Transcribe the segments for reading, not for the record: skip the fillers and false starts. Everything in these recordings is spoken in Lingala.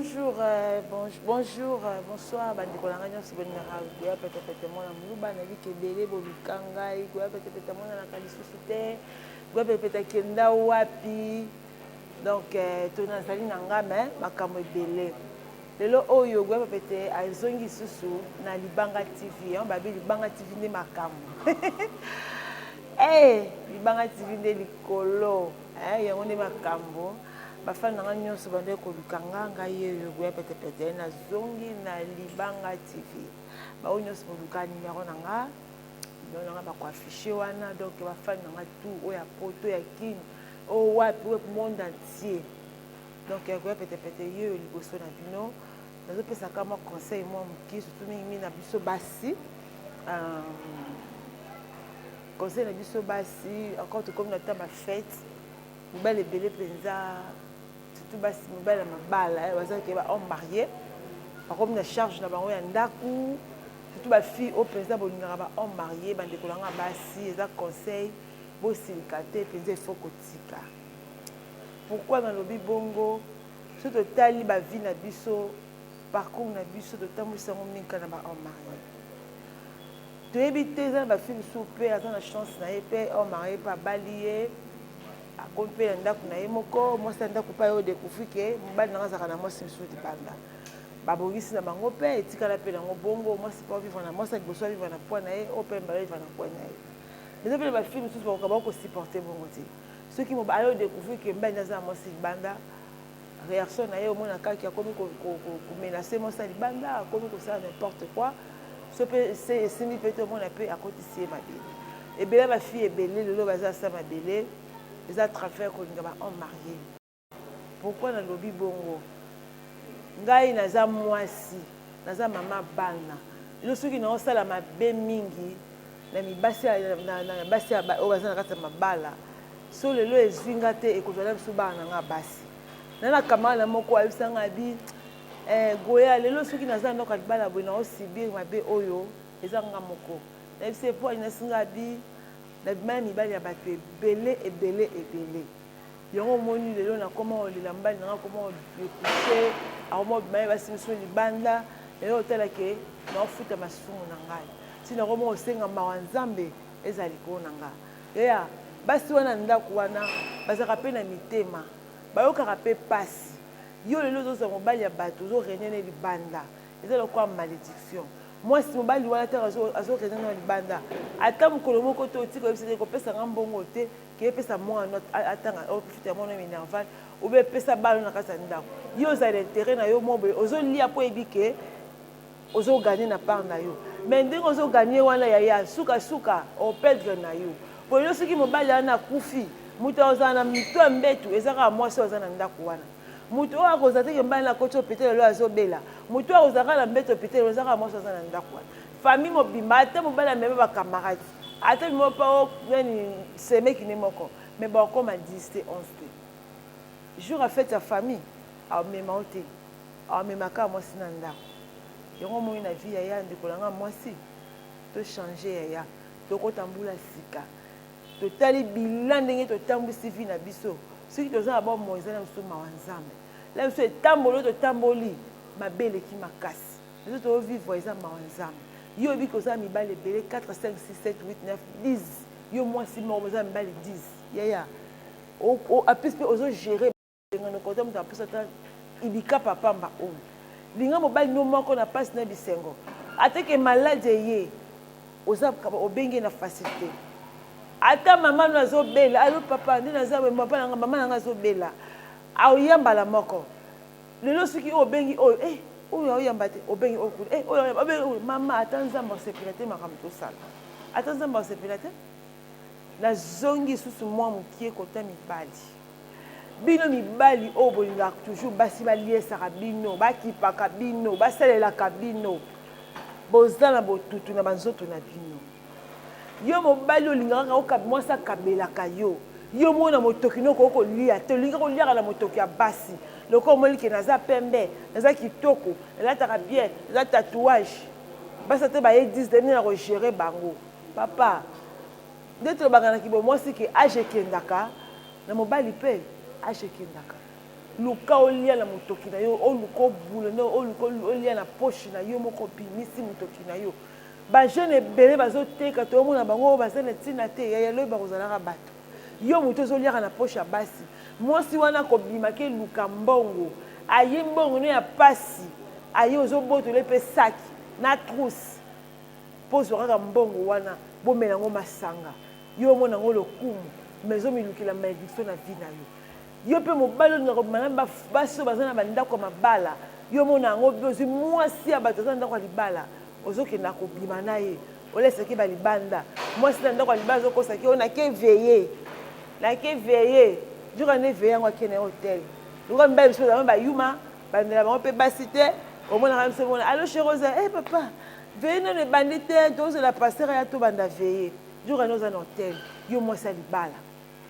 Bonjour, bonjour, bonsoir bandeko na ngai nyonso bolingaka Goya Petepete mwana moluba. Nabiki ebele boluka ngai Goya Petepete, amonanaka lisusu te. Goya Petepete akenda wapi? Donc to nazali na ngai, mais makambo ebele. Lelo oyo Goya Petepete azongi lisusu na Libanga TV. Babi Libanga TV nde makambo. Hey, Libanga TV nde likolo, yango nde makambo. Bafani na ngai nyonso bandeki koluka nga, ngai yeyo Goya Petepete, nazongi na Libanga TV. Baoyo nyonso boluka numero na nga, numero na nga bakoafficher wana. Donc bafani na nga tout, oyo ya Poto, ya Kine, oyo wapi, oyo monde entier, donc Goya Petepete yeyo liboso na bino. Nazopesaka mwa conseil mwa moke, surtout mingimingi na biso basi. Conseil na biso basi, encore tokomi na temps bafête, mibali ebele mpenza, surtout basi, mibali ya mabala bazalaki ba homme marié, bakomi na charge na bango ya ndako. Surtout bafille oyo mpenza bolingaka ba homme marié, bandeko na nga basi, eza conseil, bosilika te mpenza, il faut kotika. Pourquoi nalobi bongo? So totali bavie na biso, parcours na biso, totambwisi yango mingi kaka na ba homme marié. Toyebi te, eza na bafille mosusu mpe aza na chance na ye mpe homme marié mpe abali ye, akomi mpe na ndako na ye moko, mwasi ya ndako mpe aye odécouvrir ke mobali nanga azalaka na mwasi mosusu libanda. Babongisi na bango mpe etikala mpe nango bongo. Mwasi mpe avivre na mwasi ya liboso, avivre na point na ye, oyo mpe mbala avivre na point na ye. Eza mpe na bafille mosusu bakoka bango kosupporter bongo te. Soki aye odécouvrir ke mobali aza na mwasi libanda, réaction na ye omona kaki akomi komenacer mwasi ya libanda, akomi kosala n'importe quoi. So mpe se esimbi mpe te, omona mpe akotisi ye mabele. Ebele bafille ebele lelo baza asa mabele, eza travers kolinga ba homme marié. Pourquoi nalobi bongo? Ngai naza mwasi, naza mama bana. Lelo soki naosala mabe mingi na mibasi, na basi oyo baza na kati ya mabala, so lelo ezwi nga te, ekozwa na biso bana na nga basi. Na camarade na moko ayebisa nga abi Goya, lelo soki naza ndako ya libala boye, naosubir mabe oyo, eza nga moko. Nayebisa ye po alinasi nga abi nabima ya mibali ya bato ebele ebele ebele. Yango omoni lelo nakoma kolela mobali nanga, akoma kodécoucher, akoma kobima ye basi mosusu libanda. Lelo otala ke naofuta masumu na ngai, ntina nakoma kosenga mawa Nzambe ezala likolo na nga. Yaya, basi wana ndako wana bazalaka mpe na mitema, bayokaka mpe pasi. Yo lelo ozozwa mobali ya bato, ozorégner na libanda, eza lokola malédiction. Mwasi mobali wana ntango azorégner na libanda, ata mokolo moko te otika oyebisa te kopesa nga mbongo te, ke epesa mwana atanga, ofuta mwana minerval, obe epesa bana na kati ya ndako. Yo ozala intérêt na yo mo boye, ozolia mpo oyebi ke ozogagner na part na yo. Mais ndenge ozogagner wana, yaya, sukasuka operdre na yo. Po yo soki mobali wana akufi, moto azala na mito ya mbetu eza kaka mwasi oyo aza na ndako wana. Moto oyo akozala teke mobali na akoti hôpital lelo azobela, moto oyo akozala kaka na mbeto hôpital lelo eza kaka mwasi aza na ndako wana. Famille mobimba, ata mobali amema bacamarade, ata bimo mpa o nani semeki ne moko, mais bakokoma 10 te, 11 te. Jour ya fête ya famille, amema o te, amema kaka mwasi na ndako. Yango omoni na vie, yaya, ndeko na nga mwasi, tochanger yaya. Tokota mbula sika, totali bilan ndenge totambwisi vie na biso. Soki toza na bomoi, eza na biso mawa Nzambe na biso. Etamboli oyo totamboli mabe eleki makasi, biso tozovivre, eza mawa Nzambe. Yo oyebi koza mibali ebele, 4, 5, 6, 7, 8, 9, 10. Yo mwasi moko oza mibali 10, yaya, apesi mpe ozogérer ngano kota. Moto apesa ata ibika papamba oyo linga mobali no moko na mpasi na bisengo, ateke maladi eye, oza obenge na facilité. Ata mama no azobela, alo papa, nde naza papa nanga, mama nanga azobela, aoyambala moko. Lelo soki oyo obengi oyo, oyo aoyamba te, obengi oyo kuna, oyo obengi oyo, mama, ata Nzambe asepela te makambo tosala, ata Nzambe asepela te. Nazongi lisusu mwa mokie kota mibali. Bino mibali oyo bolingaka toujours basi baliesaka bino, bakipaka bino, basalelaka bino, boza na botutu na banzoto na bino. Yo mobali olingaka kaka mwasi akabelaka yo, yo moko na motoki no okoki kolia te, olingi koliaka na motoki ya basi. Lokola omoni ke naza pembe, naza kitoko, nalataka bien, naza tatouage, basi ate baye 10 nde na kogérer bango. Papa, nde tolobaka na kibo mwasi ke âge ekendaka na mobali mpe âge ekendaka. Luka olia na motoki na yo, oluka obula nde oluka olia na poche na yo moko, obimisi motoki na yo. Ba jeunes ebele bazoteka, toomona bango oyo baza na ntina te. Yaya, lobi bakozalaka bato. Yo moto ozoliaka na poche ya basi, mwasi wana akobima ke luka mbongo, aye mbongo no ya pasi, aye ozobotola ye mpe saki na trousse mpo ozwa kaka mbongo wana, bomela yango masanga, yo omona yango lokumu, mais ozomilukela malediction na vie na yo. Yo pe mobali olingaka kobima na basi oyo baza na ba ndako ya mabala, yo omona yango bien ozwi mwasi ya bato aza na ndako ya libala ozokenda kobima na ye, olesaki ba libanda, mwasi na ndako ya libala azokosa ke nake veille, nake veille, nzoka nde veille yango ake na ye hotel. Lokola mibali biso bazalaka ba yuma, bandela bango pe basi te, omonaka biso mona allo chez Rosa, eh papa veille nanu ebandi te, tozela pasteur aya tobanda veille, nzoka nde oza na hotel, yo mwasi ya libala.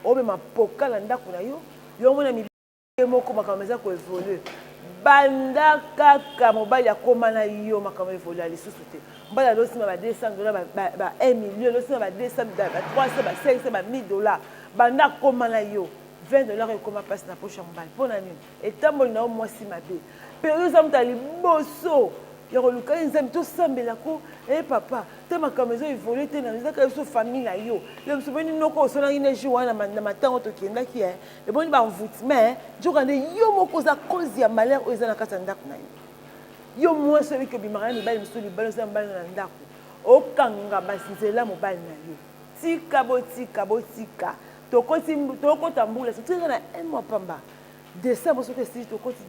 Omema poka na ndako na yo, yo omona mibali moko makambo eza ko evoluer. Banda kaka mobali akoma na yo makambo evolua lisusu te. Mobali azo simba ba 200 dollars, ba 1 million, azo simba ba 200, ba 300, ba 500, ba 1000 dollars. Banda akoma na yo 20 dollars ekoma pasi na poche ya mobali. Pona nini? Etamboli na yo mwasi mabe. Pe yo oza moto ya liboso ya koluka ye Nzambe tosambela ko eh papa te makambo ezo evoluer te na eza kaka biso famille na yo le mosusu boni noko osolaki ne jour wana na matango tokendaki eh eboni ba envoûtement nzoka nde yo moko oza cause ya malheur oyo eza na kati ya ndako na yo. Yo mwasi oyebi ke obimaka na mibali mosusu libala oza mobali na ndako okanga banzela mobali na yo. Tika botika botika tokoti tokota mbula soki na un mois pamba Decembre soki esili tokoti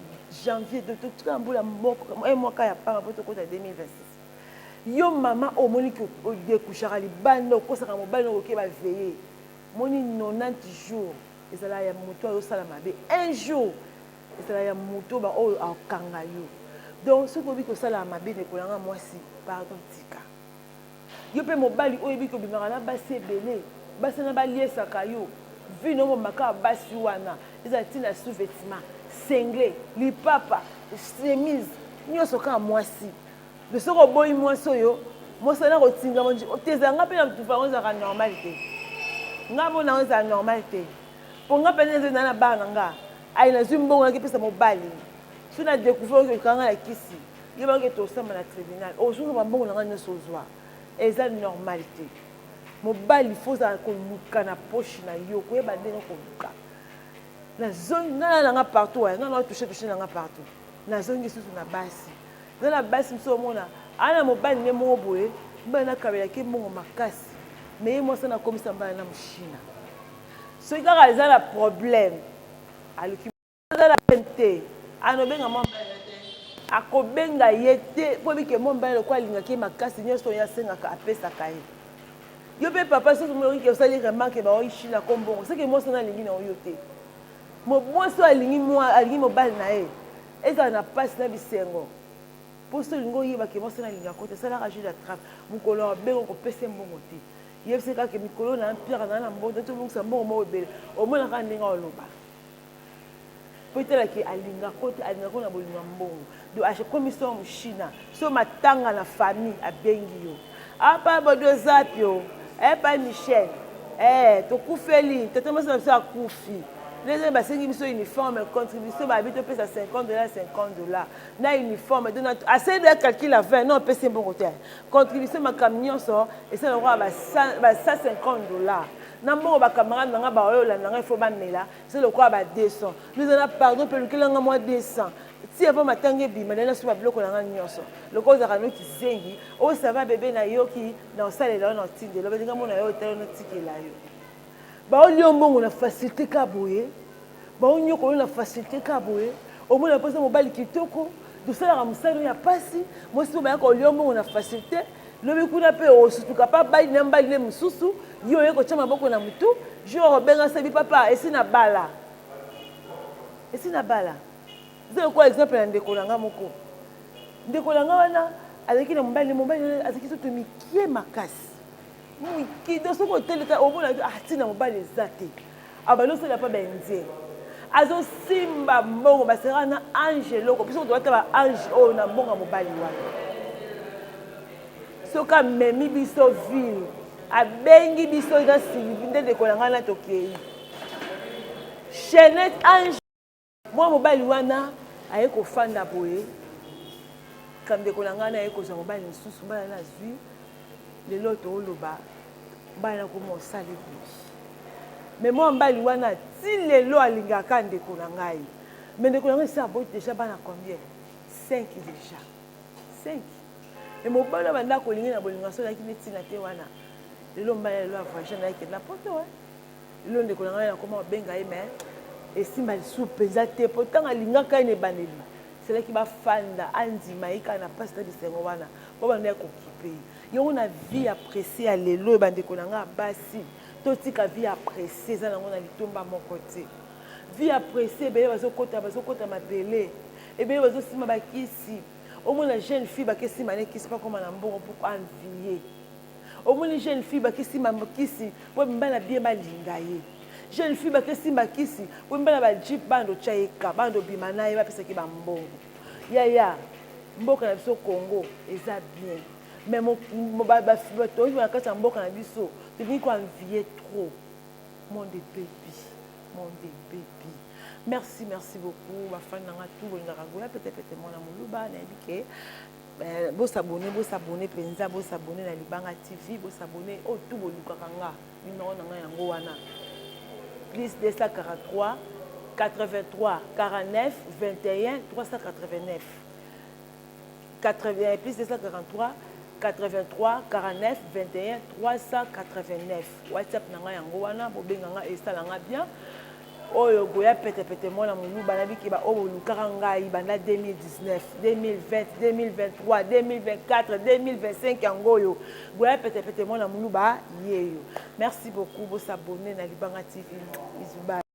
janvier totika mbula moko un mois kaka ya pamba po tokota 2026. Yo mama oyo omoni ke odecouchaka libanda okosaka mobali nayo oke ba veille omoni 90 jours ezalaka ya moto azosala mabe un jour ezalaka ya moto oyo akanga yo donc soki oyebi kosalaka mabe ndeko na nga mwasi pardon tika. Yo pe mobali oyo oyebi ke obimaka na basi ebele, basi wana baliesaka yo, vie na yo mobimba kaka basi wana, ezala ti na sous vetement, singlet, lipapa, chemise, nionso kaka mwasi. Donc soki oboyi mwasi oyo, mwasi wana akotingama te, ezala nga pe na mutu yango ezalaka normal te. Nga mona yango ezala normal te. Po nga penza naza na bana na nga, ayi nazui mbongo nake pesa mobali, soki na decouvrir oyo okanga nga na kisi, Yeba ke tosamba na tribunal ozonga ba mbongo na nga nionso ozua eza normal te mobali faut ozala koluka na poche na yo koyeba ndenge koluka nazongi nga na nga partout nga na touche touche na nga partout nazongi susu na basi eza na basi mosusu omona ana mobali nde moko boye mobali nakabelaki mbongo makasi me ye mwasi nakomisa mbala na moshina soki kaka eza na problème aluki Aza na peine te ano benga mwa mobali na te akobenga ye te po ebike mwa mobali lokola alingaki ye makasi nyonso oyo asengaka apesaka ye yo mpe papa soki omonaki ke osali remarque baoyi china ko mbongo seke mwasi wana alingi na yo te mwasi oyo alingi mwa alingi mobali na ye ezala na mpasi na bisengo mpo soki olingi oyeba ke mwasi wana alingaka yo te salaka jeu d'attrape mokolo abenga okopesa ye mbongo te yebisa kaka ke mikolo na mpiaka na na mbongo te tobongisa mbongo moko ebele omonaka ndenge oloba Po etala ke alinga ko te alinga ko na bolingo ya mbongo donc akomi so mushina so matanga na famille abengi yo ah pa bodo zapio eh pa Michel eh tokufeli tata mwasi na biso akufi ndenge basengi biso uniforme contribution babi topesa 50 dollars 50 dollars na uniforme donc asali deja calcul à 20 non apesi mbongo te contribution makambo nyonso esala lokola ba 150 dollars na mbongo ba camarade na nga baoyo olanda nga il faut bamela Eza lokola ba 200. Luza na pardon pe lukela nga mwa 200. Ti avant matanga ebima naye nasomba biloko na nga nionso. Lokola ozalaka no kizengi, oh ça va bebe nayoki na osalela yo na otindela yo balinga mona yo otala natikela yo. Baolia yo mbongo na facilite ka boye, baonyokola yo na facilite ka boye, omona mposa mobali kitoko, tosalaka mosala ya pasi, mwasi mpo bayaka olia yo mbongo na facilite, lobi kuna mpe osutuka pa bali na mbali ne mosusu, yo oye kotya maboko na motu, jour okobenga sebi papa esi na bala, esi na bala. Eza lokola exemple ya ndeko na nga moko. Ndeko na nga wana azalaki na mobali, mobali azalaki nzoto mikie makasi moke, donc soki oteleka omona ah ntina mobali eza te, abandi osala mpa baindien azosimba mbongo basera na ange eloko biso toata ba ange oyo na mbongo ya mobali wana soki amemi biso ville abengi biso na sylvie nde ndeko na ngai na tokei chainette ange. Mwa mobali wana aye kofanda boye, ndeko na ngai naye kozwa mobali mosusu, mobali wana azwi lelo tooloba mobali na koma osali boye. Mais mwa mobali wana ti lelo alingaka ndeko na ngai. Mais ndeko na ngai esi aboti deja bana combien? 5 deja. 5. Mais mobali wana banda kolingi na bolingo aso azalaki nde ntina te wana. Lelo mobali lelo avoyage na ye kenda poto. Lelo ndeko na ngai nakoma kobenga ye mais esimba lisusu mpenza te mpo ntango alingaka ye na ebandeli esalaki bafanda andima ye kaka na mpasi na bisengo wana mpo banda ya kokipe ye yango na vie ya presse ya lelo oyo bandeko na ngai ya basi totika vie ya presse eza nango na litomba moko te vie ya presse ebele bazokota bazokota mabele ebele bazosimba bakisi omona jeune fille bakesimba ne kisi mpo akoma na mbongo mpo envie Omoni jeune fille bake simba kisi po mibali na bien balinga ye. Jeune fille bake simba kisi po mibali na ba jeep bando tia ye ka bando bima na ye bapesaki ba mbongo. Yaya mboka na biso Congo eza bien mais bato oyo na kati ya mboka na biso tolingi ko envier trop monde ebebi monde ebebi. Merci merci beaucoup ba fan na nga tout bolingaka goya pete pete mwana moluba nayebi ke Eh, bo s'abonner, bo s'abonner penza, bo s'abonner na Libanga TV, bo s'abonner oyo tout bolukaka nga. Numéro na nga yango wana. Plus 243 83 49 21 389. 80, plus 243 83 49 21 389. WhatsApp na nga yango wana, bobenga nga esala nga bien. Oyo goya pete pete mwana muluba na biki ba oyo bolukaka ngai banda 2019 2020 2023 2024 2025 yango oyo goya pete pete mwana muluba yeyo merci beaucoup bo s'abonner na libanga tv bisous bye.